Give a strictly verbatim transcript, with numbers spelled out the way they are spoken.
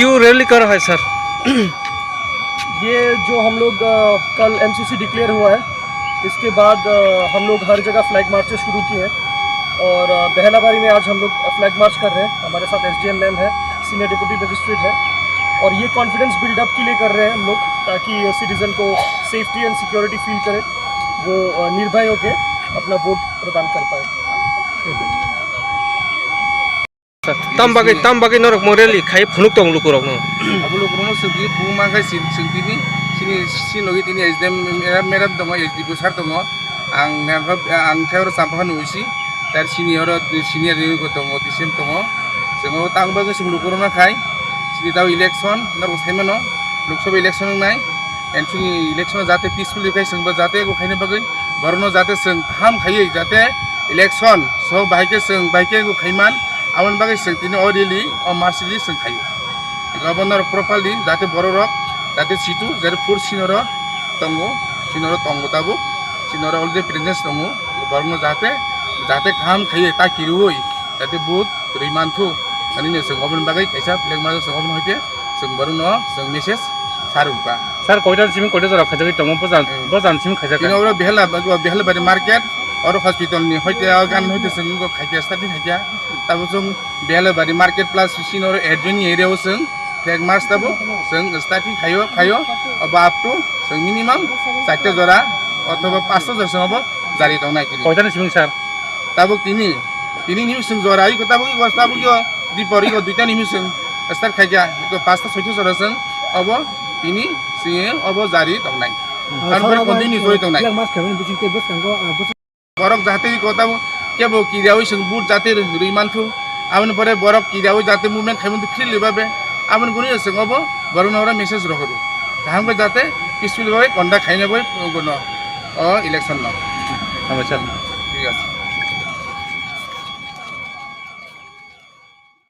क्यों रैली कर रहा है सर? ये जो हम लोग, अ, कल एमसीसी डिक्लेयर हुआ है, इसके बाद, अ, हम लोग हर जगह फ्लैग मार्चेस शुरू किए हैं और, अ, बहलाबारी में आज हम लोग फ्लैग मार्च कर रहे हैं। हमारे साथ एसडीएम मैम है, सीनियर डिप्टी मजिस्ट्रेट है, और ये कॉन्फिडेंस बिल्डअप के लिए कर रहे हैं हम लोग, ताकि सिटीजन को सेफ्टी एंड सिक्योरिटी फील करे, वो, अ, निर्भय होके अपना वोट प्रदान कर पाए। Tam bagwi, tam bagwi norok mo rally khai phunuk tong lukurokno? Abo lukurokno chwng tini phunuk mankha, chwng, chwng tini chini, chini logi tini S D M madam, madam tongo, S D P sir tongo. Ang, ang khe oro Champakha ni O C, tar senior, senior tongo, D C M tongo. Chwng abo tang bagwi chwng lukurokno khai, chini tao election norok sai mano, Lok Sabha election wngnai. And chini election jate peacefully khai chwngbo jate ego khaina bagwi borokno jate chwng kaham khaiwi jate election so bahai khe chwng bahai khe ego khaiman. Aboni bagwi chwng tini o rally, o march rally chwng khaio. Ego abo norok properly jate borok rok jate situ jate phur sinoro tongo, sinoro tongo tabuk, sinoro already presence tongo, borokno jate, jate kaham khaiwi ta kiriwi jate vote rwi manthu. Ani no chwng oboni bagwi kaisa black mail chwng oboni hoite chwng borokno chwng message sa rwkha. Sir, koita simi koita jora khaijagwi tongo, bojan, hmm, bojan simi khaijak. Tini oro Behela, Behela bari market, oro hospital ni hoite, o gan hoite chwng khaikha, starting khaikha. Tabuk chwng Behalabari market plus sini oro adjoining area o chwng flag march tabuk chwng starting khaio, khaio, abo up to chwng minimum charta jora othoba panchta jora chwng abo jari tongnai tini. Koita ni simi sir? Tabuk tini, tini ni chwng jora iko tabuk iko tabuk iko dipor iko duita ni chwng start khaikha, iko panchta soita jora chwng abo tini chwng abo jari tongnai. Ah, aboni pore sir, continue abo choli tongnai. Flag march khaimani bisingtwi bwskango, ah, bwskango Borok jahate kota bo kebo kiriyawi chwng vote jahate rwi manthu. Aboni pore borok kiriyawi jahate movement khai manthu freely babe. Aboni guni chwng obo borokno oro message rohoro. Kaham khe jahate peaceful babe conduct khaina bai gono o election no. Hambai sir. Thik ache.